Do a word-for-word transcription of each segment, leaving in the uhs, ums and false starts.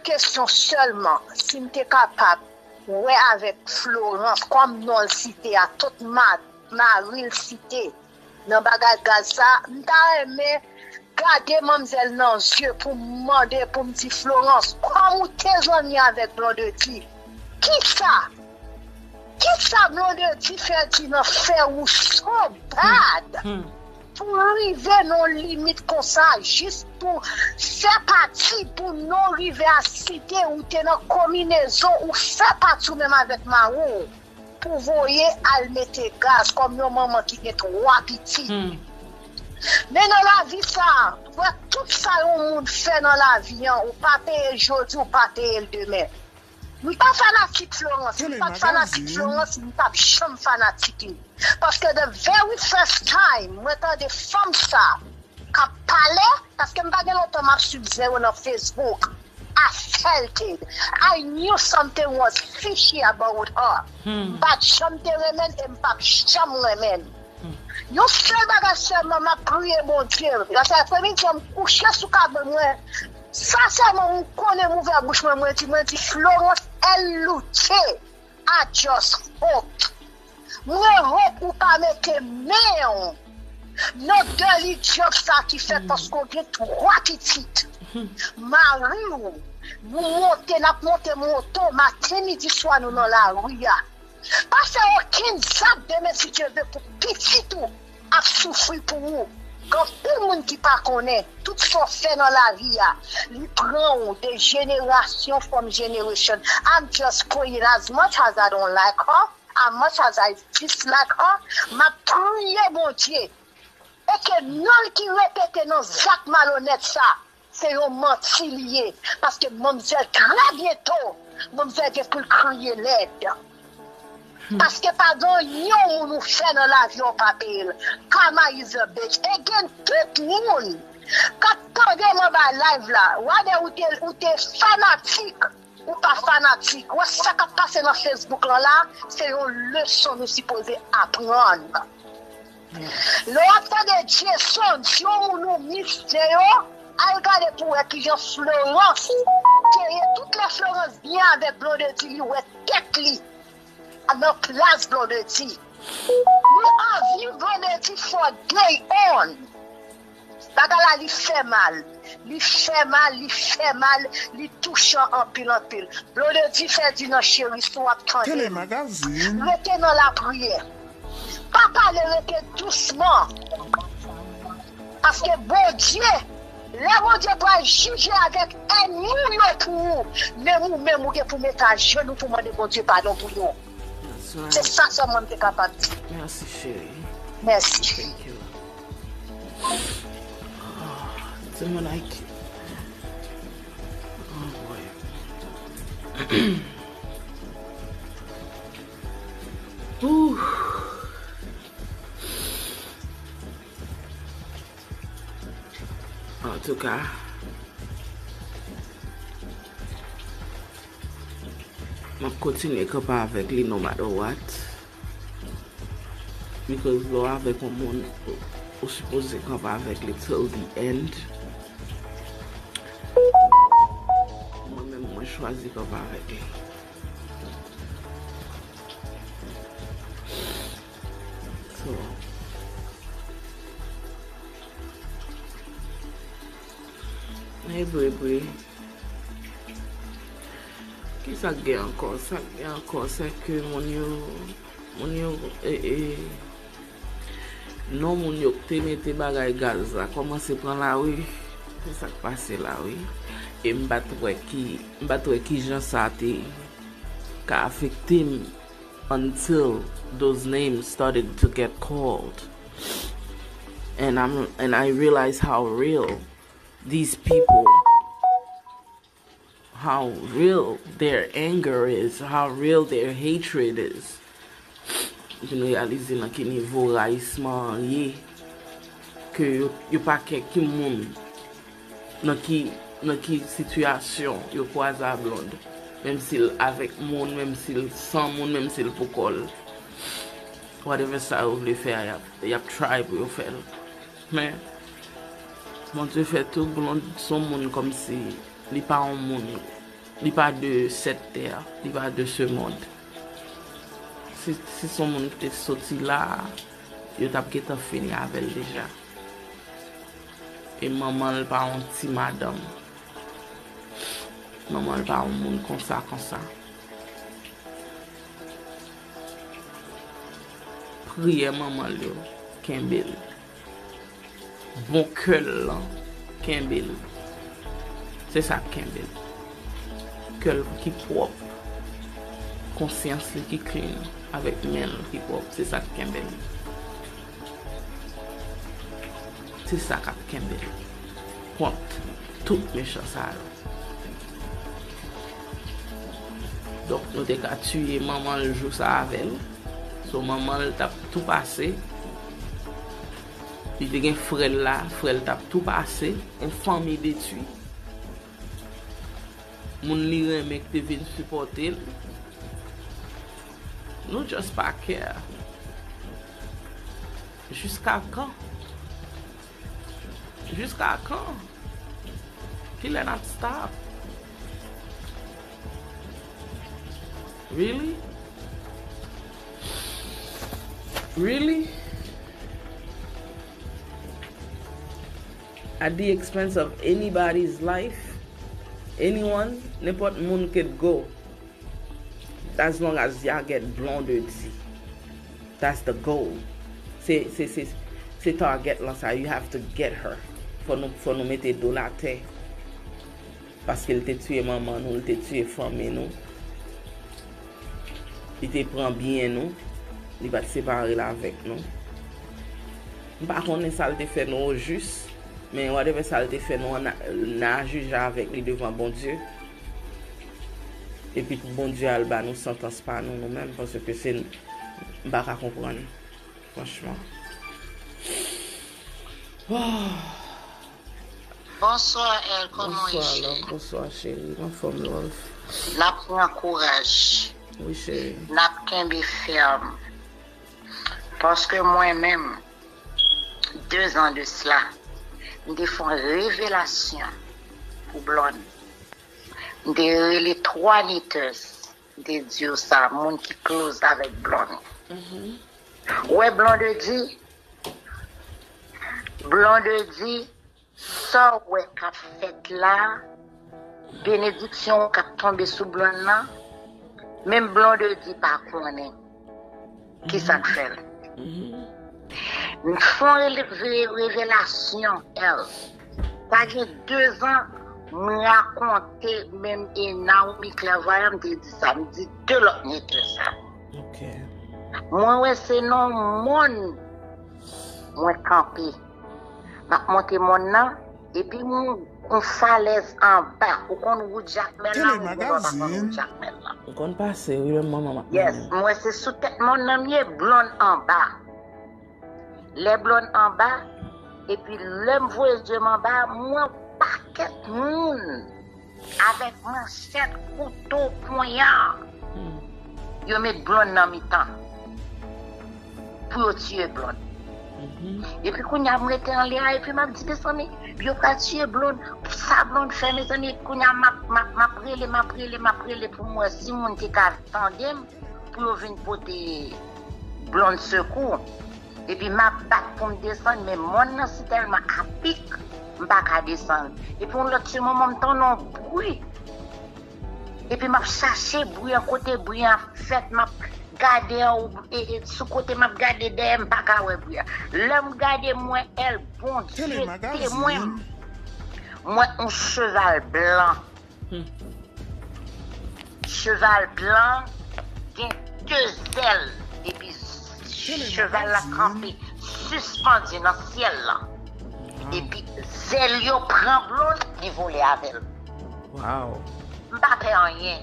Kesyon sèlman, si m te kapab wè avèk Florence, kòm non l site a, tout ma-, mari l site nan bagay gaz sa, m ta renmen gade manmzèl nan zye pou m mande, pou m di, Florence, kòm ou te zanmi avèk Blondedy, kisa, kisa Blondedy fè di nan fè ou so bad? Pou rive nan yon limit konsa, jis pou fè pati, pou non rive a site, ou te nan konminezon, ou fè pati ou menm avèk mari w, pou voye al mete gaz kòm yon manman ki gen twa pitit. Men nan lavi sa, wè tout sa yon moun fè nan lavi an, ou pa peye l jodi, ou pa peye l demen. M pa fanatik Florence, m pa t fanatik Florence, m p ap janm fanatik li. Paske the very first time mwen tande fanm sa k ap pale, paske m pa gen lontan m ap swiv Zero nan Facebook. I felt it. I knew something was fishy about her. M pa t janm te renmen l e m p ap janm renmen l. Yon sèl bagay sèlman, m ap priye Bondye. Lòt apremidi an, m kouche sou kabann mwen. Sa sèlman, m konnen m ouvè bouch mwen, mwen di, mwen di, Florence, elle luttait. I just hope. Mwen hope ou pa mete men w nan dèli djòb sa ki fè paske w gen twa pitit. Mari w, nou monte, n ap monte moto, maten, midi, swa, nou nan lari a. Pa fè okenn zak demen, si Dye vle, pou pitit ou ap soufri pou ou. Gen anpil moun ki pa konnen, tout sa w fè nan lavi a, li pran w de jenerasyon from generation. I'm just praying, as much as I don't like her, as much as I dislike her, m ap priye Bondye. E ke non l ki repete nan zak malonèt sa, se yon manti li ye. Paske manmzèl, trè byento, manmzèl gen pou l kriye lèd. Paske pa gen yon moun ou fè nan lavi w pa peye l. Karma is a bitch. E gen tout moun k ap tande m anba live la. Wade ou te, ou te fanatik, ou pa fanatik. Wè sa k ap pase nan Facebook lan la, se yon leson nou sipoze aprann. Lè w ap tande Jason, si yon moun ou misye yo, al gade pou wè kijan Florence te ye. Tout lè Florence byen avèk Blondedy, li wè tèt li nan plas Blondedy. Li anvi Blondedy for day on. Bagay la, li fè mal. Li fè mal, li fè mal, li touchan anpil, anpil. Blondedy fè di nan cheri, si w ap tande m, rete nan lapriyè. Pa pale, rete dousman. Paske Bondye, lè Bondye pral jije avèk ènmi w yo pou ou, menm ou menm ou gen pou mete ajenou pou mande Bondye padon pou yo. Se sa sèlman m te kapab di. Mèsi, cheri. Mèsi. Thank you. Ah, timoun, I can't. Oh, boy. Ooh. Antouka, m ap kontinye kanpe avèk li no matter what. Because lè w avèk yon moun, ou, ou sipoze kanpe avèk li till the end. Mwen menm, mwen chwazi kanpe avèk li. So, e vre, vre. Kisa k gen ankò? Sa k gen ankò, se ke moun yo, moun yo, e, e, non moun yo k te mete bagay gaz la kòmanse pran lari. Se sa k pase la, wi. E m pa t wè ki, m pa t wè kijan sa te ka afekte m until those names started to get called. And I'm, and I realize how real these people, how real their anger is, how real their hatred is. Vin reyalize nan ki nivo rayisman an ye, ke yo, yo pa kè ki moun, nan ki, nan ki sitiyasyon yo kwaze a Blonde. Menm si l avèk moun, menm si l san moun, menm si l poukò l. Whatever sa yo vle fè a, y ap, y ap try pou yo fè l. Men, Bondye fè tou, Blonde se yon moun kòmsi li pa yon moun. Li pa de cette terre, li pa de ce monde. Si, si se yon moun ki te soti la, yo t ap gentan fini avè l deja. E manman l pa yon ti madanm. Manman l pa yon moun konsa, konsa. Priyè manman l yo, kenbe l. Bon kè l lan, kenbe l. Se sa k kenbe l. Kè l ki pwòp, konsyans li ki clean, avèk men l ki pwòp, se sa k kenbe l. Se sa k ap kenbe l kont tout mechan sa yo. Donk, nou te ka tiye manman l jou sa avè l. So, manman l t ap tou pase. Li te gen frè l la, frè l t ap tou pase. Yon fanmi detwi. Moun li renmen ki te vin sipòte l. Nou just pa care. Jiska kan? Jiska kan? Kilè n ap stop? Really? Really? At the expense of anybody's life, anyone, nenpòt moun could go. As long as y'all get Blondedy. That's the goal. Se, se, se, se target lan sa. You have to get her. Fò nou, fò nou mete do l atè. Paske l te tiye manman nou, l te tiye fanmi nou. Li te pran byen nou. Li pa t separe l avèk nou. M pa konnen sa l te fè nou ojis, men whatever sa l te fè nou, n a, n a jije avèk li devan Bondye. Epi pou Bondye al ba nou santans pa nou, nou menm, paske se, m pa ka konprann, franchman. Bonswa, El, kòman w ye, cheri? Bonswa, cheri. M anfòm, love. N ap pran kouraj. Wi, cheri. N ap kenbe fèm. Paske mwen menm, de zan de sila, m te fè yon revelasyon pou Blonde. M te rele twa nitas, m te di yo sa, moun ki close avèk Blonde. Ou wè Blondedy? Blondedy, sa w wè k ap fèt la, benediksyon k ap tonbe sou Blonde nan, menm Blondedy pa konnen kisa k fè l. M fè yon revelasyon, El. Sa gen de zan, m rakonte menm e Naomi Clairvoyant, m te di sa, m di de lòt nitas sa. Mwen wè se nan yon mòn mwen kanpe. M ap monte mòn nan, epi m yon falèz anba. Ou konn wout Jakmèl la, ou konn pa konn wout Jakmèl la. M konn pase, wi, lè manman m ap mennen m. Yes, m wè se sou tèt mòn nan m ye, Blonde anba. Lè Blonde anba, epi lè m voye je m anba, m wè yon pakèt moun avèk manchèt, kouto, ponya. Yo met Blonde nan mitan pou yo tiye Blonde. Epi kounye a m rete anlè a, epi m ap di, mezanmi, yo pral tiye Blonde. Sa Blonde fè, mezanmi, kounye a m ap, m ap, m ap rele, m ap rele, m ap rele pou m wè si moun te ka tande m, pou yo vin pote Blonde sekou. Epi m ap bat pou m desann, men mòn nan si tèlman apik, m pa ka desann. Epi yon lòt ti moman, m tande yon bri. Epi m ap chache bri an, kote bri an ap fèt, m ap gade anwo, e, e, sou kote m ap gade dèyè, m pa ka wè bri an. Lè m gade, m wè, El, Bondye temwen m, m wè yon cheval blan. Cheval blan gen de zèl, epi cheval la kanpe sispandi nan syèl la. Epi zèl yo pran Blonde, li vole avè l. Wow. M pa pè anyen.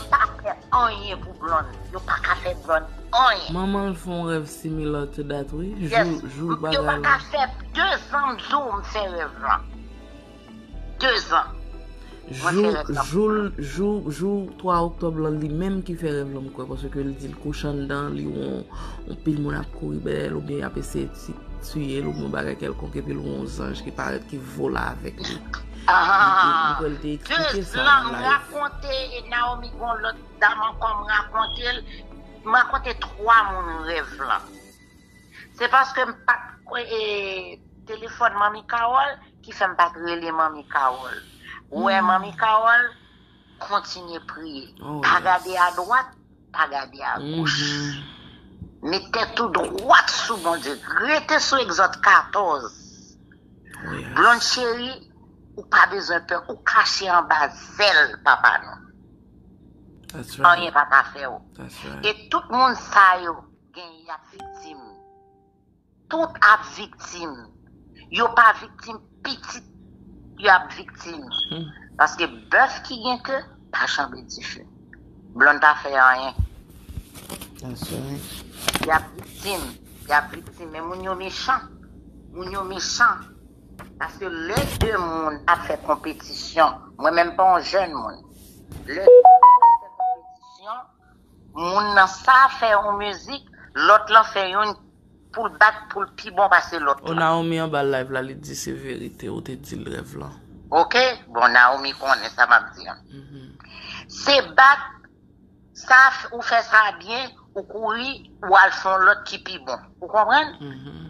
M pa pè anyen pou Blonde. Yo pa ka fè Blonde anyen. Manman l fè yon rèv similar to that, wi. Yes. Jou, jou bagay la. Yo pa ka fè de zan m di w m fè rèv lan. De zan. Jou, jou, jou, jou twa oktòb lan, li menm ki fè rèv lan, m kwè, paske l di l kouche anndan, li wè yon, yon pil moun ap kouri dèyè l, oubyen y ap eseye ti-, tiye l, oubyen yon bagay kèlkonk, epi l wè yon zanj ki parèt, ki vole avèk li. Li te, li kwè li te eksplike sa nan live. Rakonte, e Naomi gon lòt dam ankò, m rakonte l, m rakonte twa moun rèv lan. Se paske m pa t kwè, e, telefòn Manmi Carole ki fè m pa t rele Manmi Carole. Ou wè, Manmi Carole, kontinye priye. Pa gade adwat, pa gade agoch. Met tèt ou dwat sou Bondye. Rete sou Egzòd katòz. Blonde chérie, ou pa bezwen pè, ou kache anba zèl Papa nou. Anyen pa ka fè w. E tout moun sa yo, gen y ap viktim. Tout ap viktim. Yo pa viktim, pitit yo ap viktim. Paske bèf ki gen ke pa janbe dife. Blonde pa fè anyen. Y ap viktim. Y ap viktim. Men moun yo mechan. Moun yo mechan. Paske lè de moun ap fè konpetisyon, mwen menm pa yon jèn moun. Lè de moun ap fè konpetisyon, moun nan sa fè yon mizik, lòt lan fè youn pou l bat pou l pi bon pase lòt lan. O, Naomi anba live la, li di se verite, ou te di l rèv lan. Oke? Bon, Naomi konnen sa m ap di an. Se bat, sa f-, ou fè sa byen, ou kouri, ou al fè yon lòt ki pi bon. Ou konprann?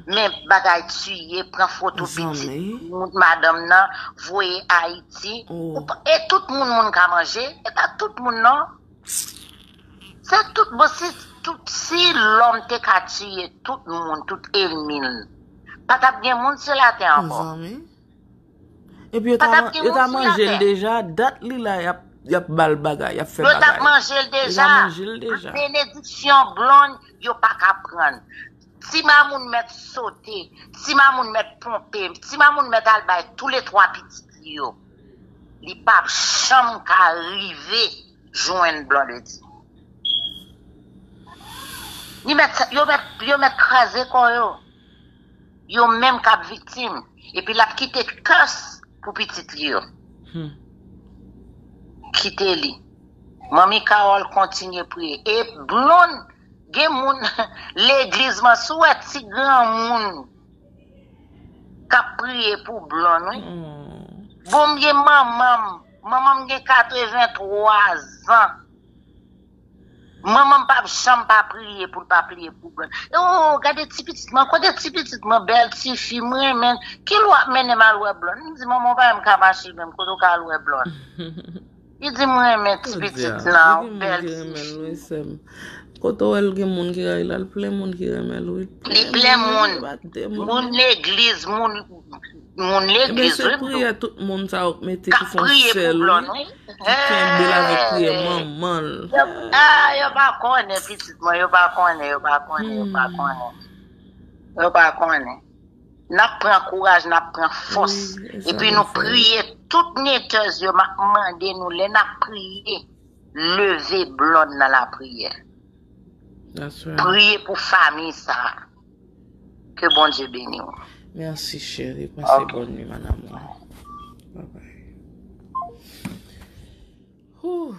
Men bagay tiye, pran foto pitit, madanm nan, voye Ayiti. Ou pa, e tout moun moun ka manje, e pa tout moun non. Se tout, bon, si tout, si lòm te ka tiye tout moun, tout enmi l, pa t ap gen moun sou latè ankò. Mezanmi. Epi yo ta, yo ta manje l deja, dat li la, y ap, y ap ba l bagay, y ap fè bagay. Yo t ap manje l deja. Yo ta manje l deja. Benediksyon Blonde, yo pa ka pran. Ti Mamoun mèt sote, Ti Mamoun mèt ponpe, Ti Mamoun mèt al bay toulètwa pitit li yo. Li p ap janm ka rive jwenn Blondedy. Li mèt, yo mèt, yo mèt kraze kò yo. Yo menm k ap viktim. Epi l ap kite curse pou pitit li yo. Kite li. Manmi Carole kontinye priye. E Blonde, gen moun legliz man, si w wè ti granmoun k ap priye pou Blonde, wi. Bon, m gen manman m. Manman m gen katrevenntwa zan. Manman m p ap janm pa priye pou l pa priye pou Blonde. Oh, gade ti pitit mwen, kote ti pitit mwen, bèl ti fi, m renmen l. Kilè w ap mennen m al wè Blonde? M di, manman, w pa menm ka mache menm, kote w ka al wè Blonde? Li di, m renmen ti pitit lan, bèl ti fi. Kote w wè l gen moun ki rayi l, al plen moun ki renmen l, wi. Li plen moun. Moun legliz, moun, moun legliz, wi. Ebyen, se priyè tout moun sa yo k mete ki fè yon sèl, wi. Ki kenbe l avèk priyè manman l. Yo, ah, yo pa konnen, pitit mwen, yo pa konnen, yo pa konnen, yo pa konnen. Yo pa konnen. N ap pran kouraj, n ap pran fòs. Epi nou priye tout netèz yo, m ap mande nou, lè n ap priye, leve Blonde nan lapriyè. Priye pou fanmi sa a. Ke Bondye beni w. Mèsi, cheri. Pase bòn nwi, mon amour. Bye bye. Whew.